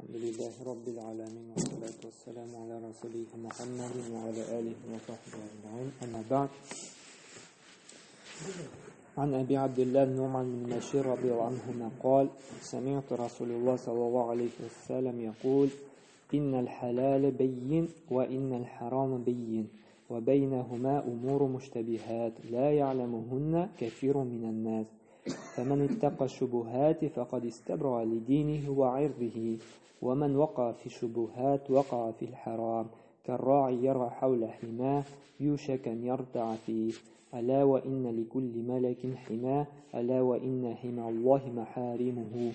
Elhamdülillahi Rabbil alemin. Ve salatu vesselamu ala Resulihi Muhammedin ve ala alihi ve sahbihi ecmaîn. Amma ba'd. عن أبي عبد الله النعمان بن بشير رضي الله عنهما قال سمعت رسول الله صلى الله عليه وسلم يقول إن الحلال بين وإن الحرام بين وبينهما أمور مشتبهات لا يعلمهن كثير من الناس فمن اتقى الشبهات فقد استبرأ لدينه وعرضه ومن وقع في الشبهات وقع في الحرام كالراعي يرعى حول حماه يوشك أن يرتع فيه ألا وإن لكل ملك حماه ألا وإن حمى الله محارمه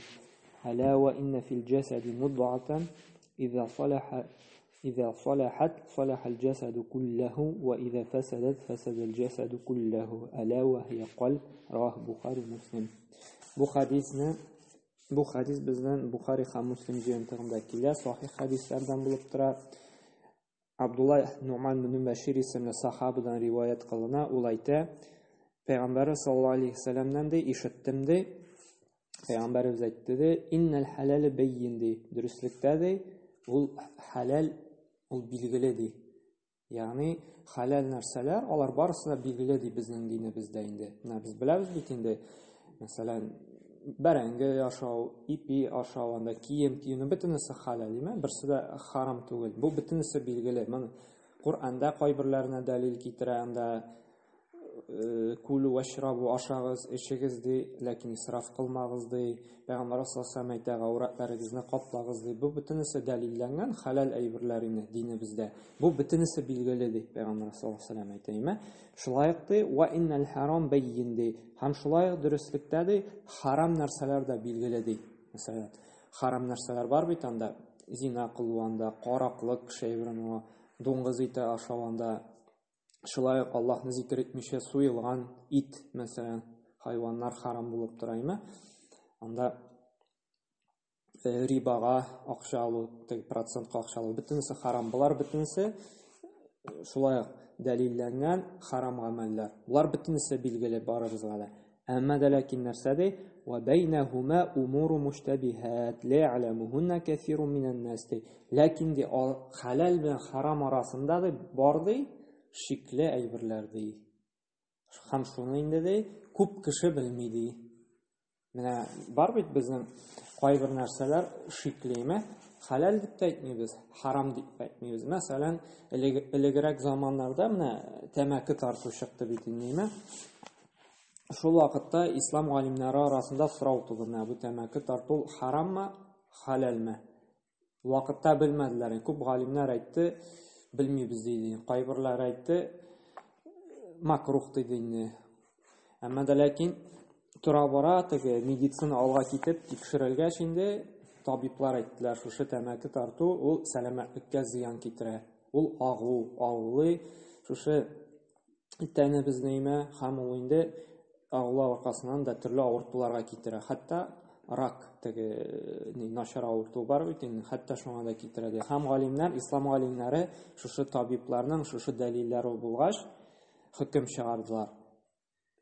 ألا وإن في الجسد مضعة إذا صلح إذا صلحت صلح الجسد كله وإذا فسدت فسد الجسد كله ألا وهي قلب رواه Bukhari Muslim. Bu hadisni bu hadis bizning Buxoriy ham Muslim jıyıntığında килә, sahih hadislerden булып тора. Абдулла Нуман бин Башир исемле сахабадан риваять кылына, ул әйтә: Пәйгамбәр саллаллаһу алейһи вәсәлләмнән ди, ишеттем ди. Пәйгамбәребез әйтте ди: "Иннал халал байyin" ди. Дөреслектә ди, ул халал ул билгеле ди. Ягъни халал нәрсәләр, алар барысы да билгеле ди безнең динебездә инде. Менә без беләбез бит инде, мәсәлән, бәрәңге ашау, ипи ашау, анда кием киюнең бөтенесе халал, димә, берсе дә харам түгел. Бу бөтенесе билгеле. Моны Коръәндә кайберләренә дәлил китерә, анда кулу вашрабу ашагыз, эчегез ди, ләкин исраф кылмагыз ди. Пәйгамбәр саллаллаһу алейһи әйтә, гаурәтләрегезне каплагыз ди. Бу бөтенесе дәлилләнгән халал әйберләр инде динебездә. Бу бөтенесе билгеле ди, Пәйгамбәр саллаллаһу алейһи әйтә, име? Шулай ук ди, ва иннал харам байyin ди. Һәм шулай ук дөреслектә ди, харам нәрсәләр дә билгеле ди. Мәсәлән, харам нәрсәләр бар бит анда, зина кылу анда, караклык, кеше әйберен дуңгыз ите ашау анда, шулай ук Аллаһны зикр итмичә суелган ит, мәсәлән, хайваннар харам булып тора име? Анда рибага акча алу, теге процентка акча алу, бөтенесе харам. Болар бөтенесе шулай ук дәлилләнгән харам гамәлләр. Болар бөтенесе билгеле барыбызга да. Әмма дә ләкин нәрсә ди? Ва бәйнәһума умуру муштабиһат ла я'ламуһунна кәсирун минән нас ди. Ләкин ди хәләл белән харам арасында ди бар ди шикле әйберләр ди. Һәм шуны инде ди күп кеше белми ди. Менә бар бит безнең кайбер нәрсәләр шиклеме? Хәләл дип тә әйтмибез, харам дип тә әйтмибез. Мәсәлән, элегрәк заманнарда менә тәмәке тарту чыкты бит инде, Шул вакытта ислам галимнәре арасында сорау туды, менә бу тәмәке тарту хараммы, хәләлме? Вакытта белмәделәр. Күп галимнәр әйтте, белмибез диде. Кайберләре әйтте, макрух диде инде. Әмма дә ләкин тора-бара теге медицина алга китеп тикшерелгәч инде табиблар әйттеләр, шушы тәмәке тарту ул сәламәтлеккә зыян китерә. Ул агу, агулый, шушы тәнебезне имә һәм ул инде агулау аркасыннан да төрле авыртуларга китерә. Хәтта рак теге ни начар авырту бар бит инде, хәтта шуңа да китерә ди. Һәм галимнәр, ислам галимнәре шушы табибларның шушы дәлилләре булгач хөкем чыгардылар.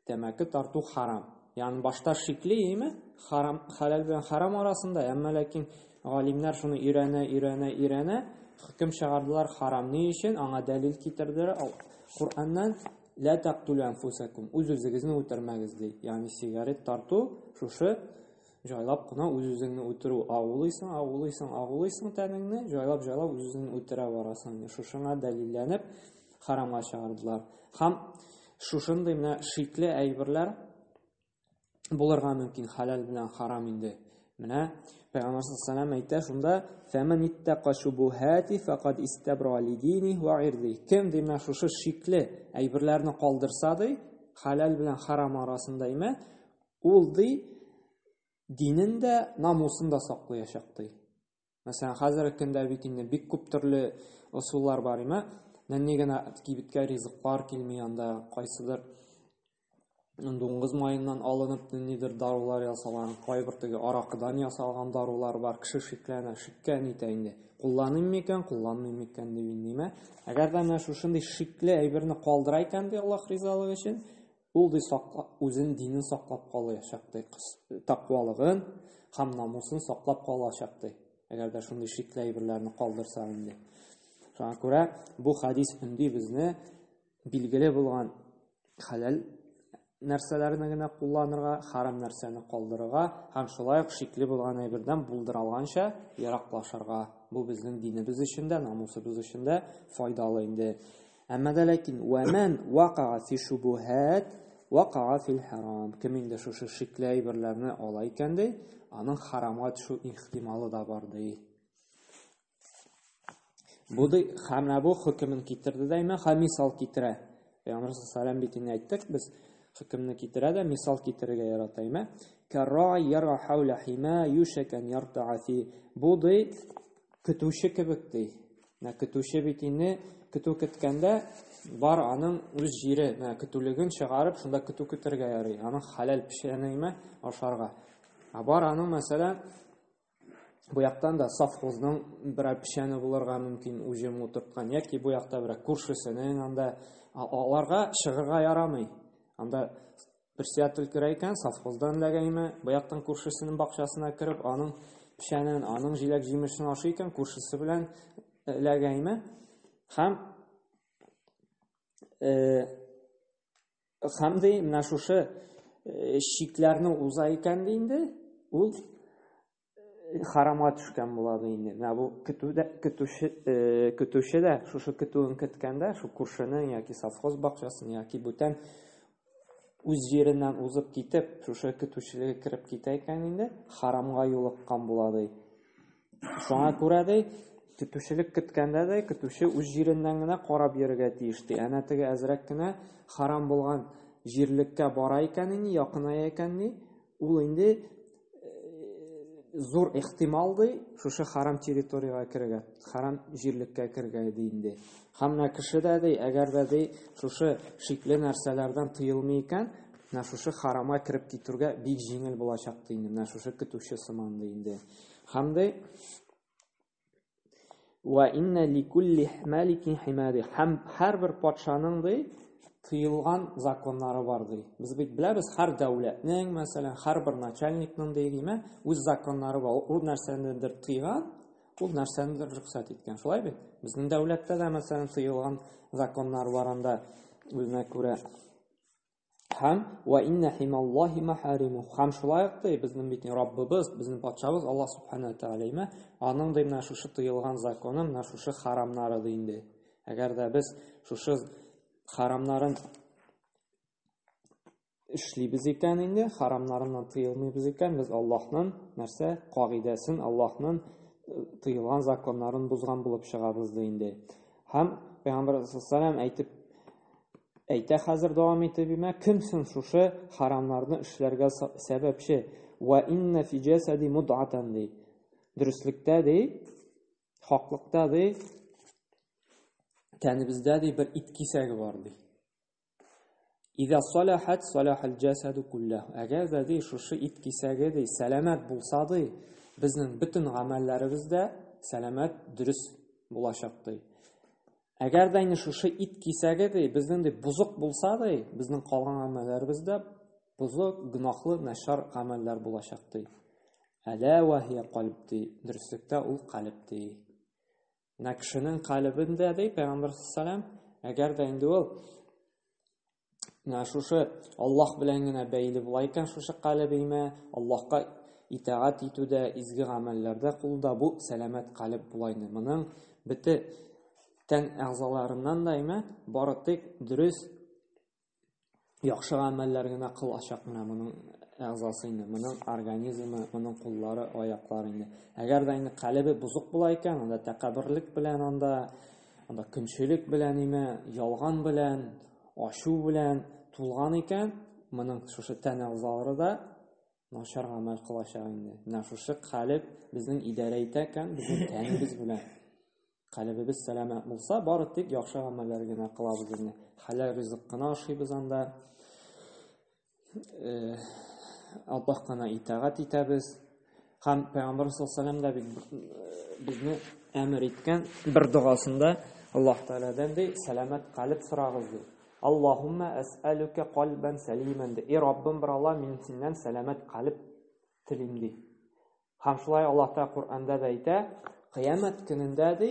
Тәмәке тарту харам. Ягъни башта шикле име? Харам, хәләл белән харам арасында, әмма ләкин галимнәр шуны өйрәнә, өйрәнә, өйрәнә, хөкем чыгардылар харам. Ни өчен? Аңа дәлил китерделәр. Коръәннән ла тактулу анфусакум, үз-үзегезне үтермәгез ди. Ягъни сигарет тарту шушы җайлап кына үз-үзеңне үтерү. Агулыйсың, агулыйсың, агулыйсың тәнеңне, җайлап-җайлап үз-үзеңне үтерә барасың. Шушыңа дәлилләнеп харамга чыгардылар. Һәм шушындый менә шикле әйберләр булырга мөмкин хәләл белән харам инде. Менә Пәйгамбәр саллаллаһу алейһи әйтә шунда: "Фәмән иттака шубухати фақад истабра лидини ва ирди." Кем ди менә шушы шикле әйберләрне калдырса ди, хәләл белән харам арасында име, ул ди динен дә, намусын да саклаячак ди. Мәсәлән, хәзерге көндә бит инде бик күп төрле ысуллар бар име? Нәни генә кибеткә ризыклар килми анда, кайсыдыр дуңгыз маеннан алынып ниндидер дарулар ясалган, кайбер теге аракыдан ясалган дарулар бар, кеше шикләнә, шиккә нитә инде. Кулланыйм микән, кулланмыйм микән дип инде, име? Әгәр дә менә шушындый шикле әйберне калдыра икән ди Аллаһ ризалыгы өчен, ул ди сакла, үзен динен саклап калачак ди, тәкъвалыгын һәм намусын саклап калачак ди. Әгәр дә шундый шикле әйберләрне калдырса инде. Шуңа күрә бу хадис өнди безне билгеле булган хәләл нәрсәләрне генә кулланырга, харам нәрсәне калдырырга һәм шулай ук шикле булган әйбердән булдыра алганча ераклашырга. Бу безнең динебез өчен дә, намусыбыз өчен дә файдалы инде. Әмма дә ләкин вәмән вакага фи шубуһат вакага фил харам. Кем инде шушы шикле әйберләрне ала икән ди, аның харамга төшү ихтималы да бар ди. Бу ди, һәм менә бу хөкемен китерде дә, имә, һәм мисал китерә. Пәйгамбер саллаллаху бит инде әйттек, без хөкемне китерә дә мисал китерергә ярата, имә. Кара яра хаула хима юшакан яртаа фи. Бу ди көтүче кебек ди. Менә көтүче бит инде көтү көткәндә бар аның үз җире, менә көтүлеген чыгарып, шунда көтү көтәргә ярый. Аның хәләл пешәне имә ашарга. Ә бар аның, мәсәлән, бу яктан да совхозның берәр печәне булырга мөмкин, уҗым утырткан, яки бу якта берәр күршесенең анда аларга чыгырга ярамый. Анда председатель керә икән, совхоздан эләгәйме, бу яктан күршесенең бакчасына кереп, аның печәнен, аның җиләк-җимешен ашый икән, күршесе белән эләгәйме. Һәм Һәм ди, менә шушы чикләрне уза икән ди инде, ул харамга төшкән була ди инде. Менә бу көтүдә көтүче көтүче дә шушы көтүен көткәндә, шу күршенең яки совхоз бакчасын яки бүтән үз җиреннән узып китеп, шушы көтүчелеге кереп китә икән инде, харамга юлыккан була ди. Шуңа күрә ди, көтүчелек көткәндә дә көтүче үз җиреннән генә карап йөрергә тиеш ди. Әнә теге әзрәк кенә харам булган җирлеккә бара икән инде, якыная икән ди, ул инде зур ихтимал ди, шушы харам территориягә керергә, харам җирлеккә керергә ди инде. Һәм менә кеше дә ди, әгәр дә ди, шушы шикле нәрсәләрдән тыелмый икән, менә шушы харамга кереп китүгә бик җиңел булачак ди инде, менә шушы көтүче сыман ди инде. Һәм ди, Вә инна ликулли маликин химади. Һәм һәрбер патшаның ди тыелган законнары бар ди. Без бит беләбез, һәр дәүләтнең, мәсәлән, һәрбер начальникның ди, димә, үз законнары бар. Ул нәрсәнедер тыйган, ул нәрсәнедер рөхсәт иткән. Шулай бит? Безнең дәүләттә дә, мәсәлән, тыелган законнар бар анда үзенә күрә. Һәм вә инна хималлаһи махариму. Һәм шулай ук ди, безнең бит Раббыбыз, безнең патшабыз Аллаһ субхана тәгалә, аның ди менә шушы тыелган законы, менә шушы харамнары ди инде. Әгәр дә без шушы харамнарын эшлибез икән инде, харамнарыннан тыелмыйбыз икән, без Аллаһның нәрсә кагыйдәсен, Аллаһның тыелган законнарын бозган булып чыгабыз ди инде. Һәм Пәйгамбер саллаллаху әйтеп әйтә хәзер дәвам итеп имә, кем соң шушы харамнарны эшләргә сәбәпче? Ва инна фи җасади мудгатан ди. Дөреслектә ди, хаклыкта ди, тәнебездә ди бер ит кисәге бар ди. Иза салахат салахал җасаду куллаху. Әгәр дә ди шушы ит кисәге ди сәламәт булса ди, безнең бөтен гамәлләребез дә сәламәт, дөрес булачак ди. Әгәр дә инде шушы ит кисәге ди, безнең ди бозык булса ди, безнең калган гамәлләребез дә бозык, гөнаһлы, начар гамәлләр булачак ди. Әлә вә һия кальб ди, дөреслектә ул калеб ди. Менә кешенең калебендә ди Пәйгамбәр саллаллаху әгәр дә инде ул менә шушы Аллаһ белән генә бәйле була икән шушы калебиме, Аллаһка итагать итүдә, изге гамәлләрдә кулда бу сәламәт калеб була инде. Моның бөтен тән әгъзаларыннан да име, бары тик дөрес яхшы гамәлләр генә кылачак менә моның әгъзасы инде, моның организмы, моның куллары, аяклары инде. Әгәр дә инде калебе бозык була икән, анда тәкәбберлек белән анда, анда көнчелек белән име, ялган белән, ачу белән тулган икән, моның шушы тән әгъзалары да начар гамәл кылачак инде. Менә шушы калеб безнең идарә итә икән, безнең тәнебез белән. Калебебез сәламәт булса, бары тик яхшы гамәлләр генә кылабыз инде. Хәләл ризык кына ашыйбыз анда. Аллаһ кына итагать итәбез. Һәм Пәйгамбәр саллаллаху алейһи да бит безне әмер иткән бер догасында Аллаһ Тәгаләдән ди, сәламәт калеб сорагыз ди. Аллаһумма әсәлүкә кальбән сәлимән ди. Эй Раббым, бер Алла, мин синнән сәламәт калеб телим ди. Һәм шулай Аллаһ Тәгалә Коръәндә дә әйтә, кыямәт көнендә ди,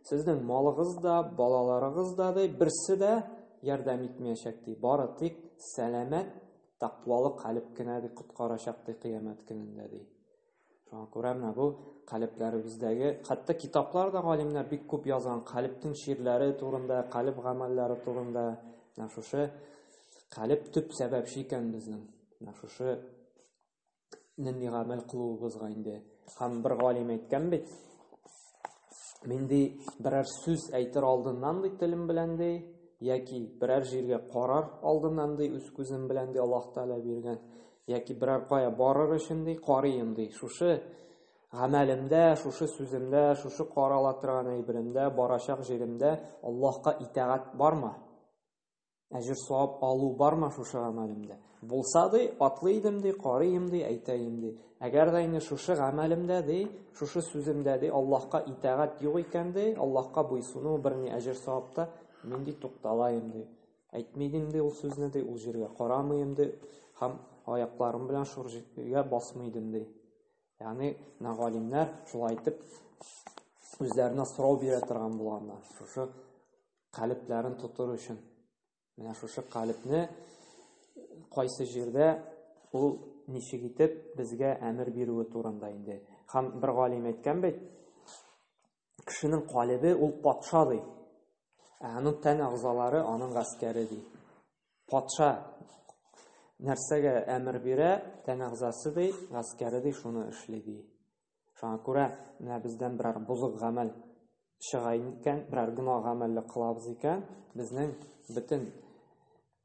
сезнең малыгыз да, балаларыгыз да ди, берсе дә ярдәм итмәячәк ди. Бары тик сәламәт, тәкъвалы калеб кенә ди коткарачак ди кыямәт көнендә ди. Шуңа күрә менә бу калебләребездәге, хәтта китаплар да галимнәр бик күп язган калебтең чирләре турында, калеб гамәлләре турында. Менә шушы калеб төп сәбәпче икән безнең. Менә шушы нинди гамәл кылуыбызга инде. Һәм бер галим әйткән бит, мин ди берәр сүз әйтер алдыннан ди телем белән ди, яки берәр җиргә карар алдыннан ди үз күзем белән ди Аллаһ Тәгалә биргән, яки берәр кая барыр өчен ди карыйм ди. Шушы гамәлемдә, шушы сүземдә, шушы карала торган әйберемдә, барачак җиремдә Аллаһка итагать бармы? Әҗер-савап алу бармы шушы гамәлемдә? Булса ди, атлый идем ди, карыйм ди, әйтәем ди. Әгәр дә инде шушы гамәлемдә ди, шушы сүземдә ди, Аллаһка итагать юк икән ди, Аллаһка буйсыну берни әҗер-савап та, мин ди тукталаем ди. Әйтмидем ди ул сүзне ди, ул җиргә карамыйм ди һәм аякларым белән шул җиргә басмыйдым ди. Ягъни, менә галимнәр шулай итеп үзләренә сорау бирә торган булганнар. Шушы калебләрен тотыр өчен. Менә шушы калебне кайсы җирдә ул ничек итеп безгә әмер бирүе турында инде. Һәм бер галим әйткән бит, кешенең калебе ул патша ди. Ә аның тән әгъзалары аның гаскәре ди. Патша нәрсәгә әмер бирә, тән әгъзасы ди, гаскәре ди, шуны эшли ди. Шуңа күрә менә бездән берәр бозык гамәл чыга икән, берәр гөнаһ гамәлле кылабыз икән, безнең бөтен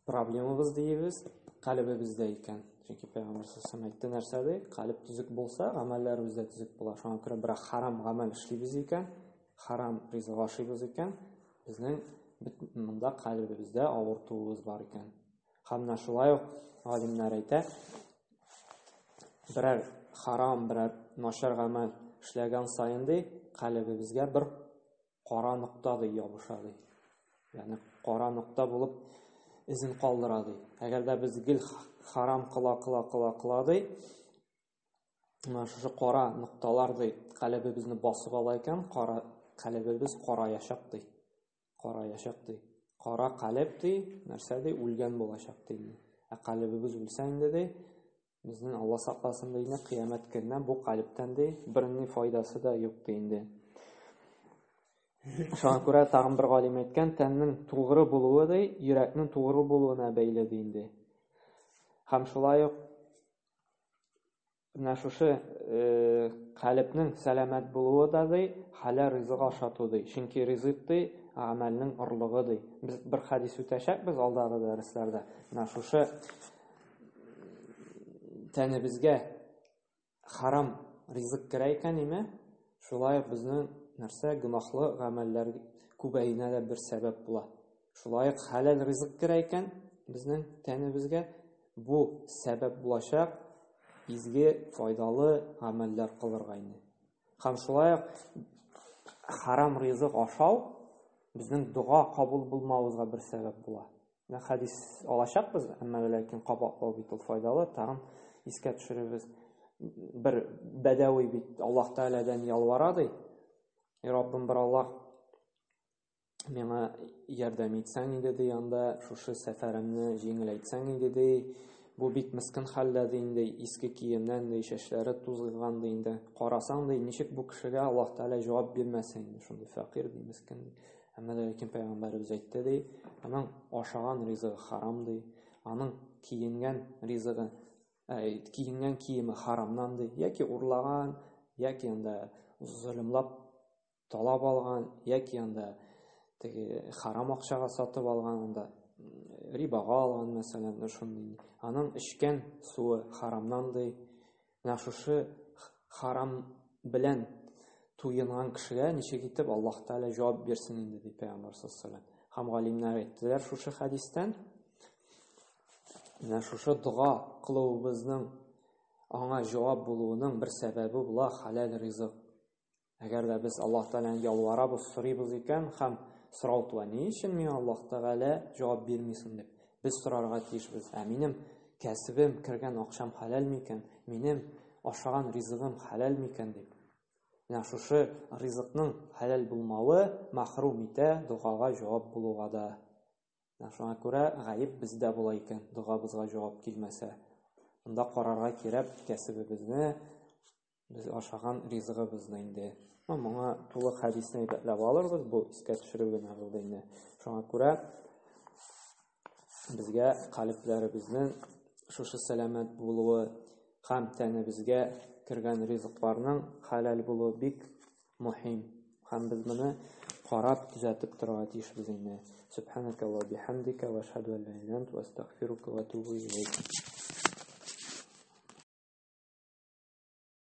проблемабыз диебез, калебебездә икән. Чөнки Пәйгамбәр саллаллаху әйтте нәрсә ди? Калеб төзек булса, гамәлләребез дә төзек була. Шуңа күрә берәр харам гамәл эшлибез икән, харам ризык ашыйбыз икән, безнең монда калебебездә авыртуыбыз бар икән. Һәм менә шулай ук галимнәр әйтә, берәр харам, берәр начар гамәл эшләгән саен ди, калебебезгә бер кара нокта ди ябыша ди. Ягъни кара нокта булып эзен калдыра ди. Әгәр дә без гел харам кыла кыла кыла кыла ди, менә шушы кара нокталар ди, калебебезне басып ала икән, кара калебебез караячак ди. Караячак ди. Кара калеб ди, нәрсә ди, үлгән булачак ди. Ә калебебез үлсә инде ди, безнең Алла сакласын ди, инде кыямәт көненә бу калебтән ди берни файдасы да юк ди инде. Шуңа күрә тагын бер галим әйткән, тәннең тугры булуы ди, йөрәкнең тугры булуына бәйле ди инде. Һәм шулай ук Менә шушы калебнең сәламәт булуы да ди, хәләл ризык ашату ди. Чөнки ризык ди, гамәлнең орлыгы ди. Без бер хәдис үтәчәкбез алдагы дәресләрдә. Менә шушы тәнебезгә харам ризык керә икән, име? Шулай ук безнең нәрсә гөнаһлы гамәлләр күбәюенә дә бер сәбәп була. Шулай ук хәләл ризык керә икән безнең тәнебезгә, бу сәбәп булачак изге, файдалы гамәлләр кылырга инде. Һәм шулай ук харам ризык ашау безнең дога кабул булмавыбызга бер сәбәп була. Менә хәдис алачакбыз, әмма ләкин кабатлау бит ул файдалы, тагын искә төшеребез. Бер бәдәви бит Аллаһ Тәгаләдән ялвара ди. И Раббым, бер Аллаһ, миңа ярдәм итсәң иде ди анда, шушы сәфәремне җиңеләйтсәң иде ди. Бу бик мескен хәлдә ди инде, иске киемнән ди, чәчләре тузгыган ди инде. Карасаң ди, ничек бу кешегә Аллаһ Тәгалә җавап бирмәсен инде, шундый фәкыйрь ди, мескен ди. Әмма дә ләкин пәйгамбәребез әйтте ди, аның ашаган ризыгы харам ди, аның киенгән ризыгы, киенгән киеме харамнан ди, яки урлаган, яки анда золымлап талап алган яки анда теге харам акчага сатып алган, анда рибага алган, мәсәлән, шундый. Аның эчкән суы харамнан ди. Менә шушы харам белән туенган кешегә ничек итеп Аллаһ Тәгалә җавап бирсен инде, ди Пәйгамбәр саллаллаһу алейһи ва Һәм галимнәр әйттеләр шушы хәдистән, менә шушы дога кылуыбызның аңа җавап булуының бер сәбәбе була хәләл ризык. Әгәр дә без Аллаһ Тәгаләне ялварабыз, сорыйбыз икән һәм сорау туа, ни өчен миңа Аллаһ Тәгалә җавап бирми соң дип, без сорарга тиешбез. Ә минем кәсебем, кергән акчам хәләл микән? Минем Ашаган ризыгым хәләл микән дип. Менә шушы ризыкның хәләл булмавы мәхрүм итә догага җавап булуга да. Менә шуңа күрә гаеп бездә була икән, догабызга җавап килмәсә. Монда карарга кирәк кәсебебезне, без ашаган ризыгыбызны инде. Моңа тулы хәдисне әйбәтләп алырбыз, бу искә төшерү генә булды инде. Шуңа күрә безгә калебләребезнең шушы сәламәт булуы һәм тәнебезгә кергән ризыкларның хәләл булуы бик мөһим. Һәм без моны карап, төзәтеп торырга тиешбез инде. Субханакаллаһу бихамдика ва ашһаду ан ла иляха илля анта ва астагфирука ва атубу илейк.